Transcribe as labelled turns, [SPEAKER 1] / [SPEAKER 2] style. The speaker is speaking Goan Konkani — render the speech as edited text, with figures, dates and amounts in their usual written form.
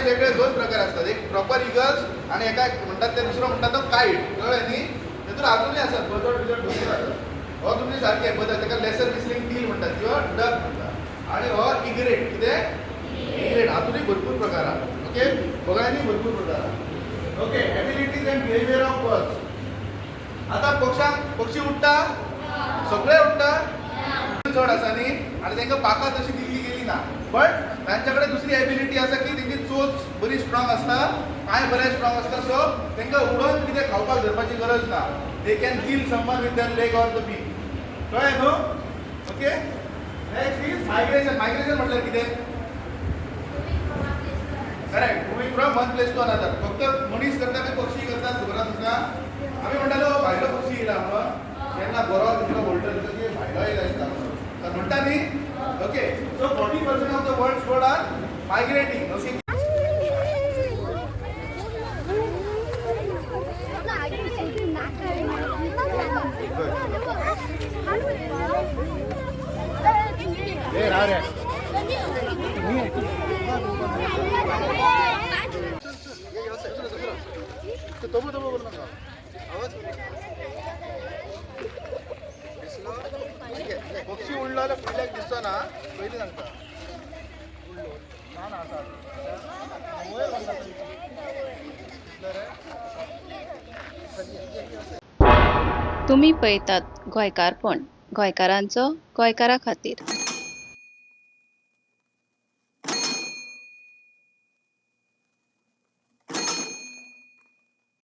[SPEAKER 1] वेगळे दोन प्रकार असतात, एक प्रॉपर इगल्स आणि एका म्हणतात ते दुसरं म्हणतात तो काईट, कळ्ळें न्ही? तेतून अजूनय आसात बदड बिदड भरपूर आसात. हो तुमचे सारखे बदड, ताका लेसर व्हिसलिंग टील म्हणटात किंवा डक म्हणटात. आणि हो इग्रेट, कितें इग्रेट. हातूनय भरपूर प्रकार आहा. ओके, बघांनी भरपूर प्रकार आहा. Okay, abilities and behaviour of birds. आता पक्षांक पक्षी उडटा, सगळे उडटा, चड आसा न्ही, आनी तांकां पाखां तशी दिल्ली गेली ना, बट तांच्या कडेन दुसरी एबिलिटी आसा की तेंची चोच बरी स्ट्रॉंग आसता, पांय बरे स्ट्रॉंग आसता. सो तांकां उडोन कितें खावपाक धरपाची गरज ना. They can kill someone with their leg or the beak. कळ्ळें न्हू? Okay, next is migration. Migration म्हटल्यार कितें? Correct, moving from one place to another. फक्त मनीस करता काय पक्षी करतात, खबर आसा तुमकां? आमी म्हणटाले, "हो, भायलो पक्षी येयला" म्हणून. केन्ना बरो दिसलो वळटलो दिसता की भायलो येयला दिसता म्हणून, तर म्हणटा न्ही? Okay, so 40% of the world bird are migrating. Okay. तबो तबो करू नका. आवाज पक्षी उडलो जाल्यार फुडल्याक दिसचो ना, पयलीं सांगता. उडलो ना ना, आसा वयर वता. दिसलो रे.
[SPEAKER 2] तुमी पळयतात गोंयकारपण, गोंयकारांचो गोंयकारा खातीर.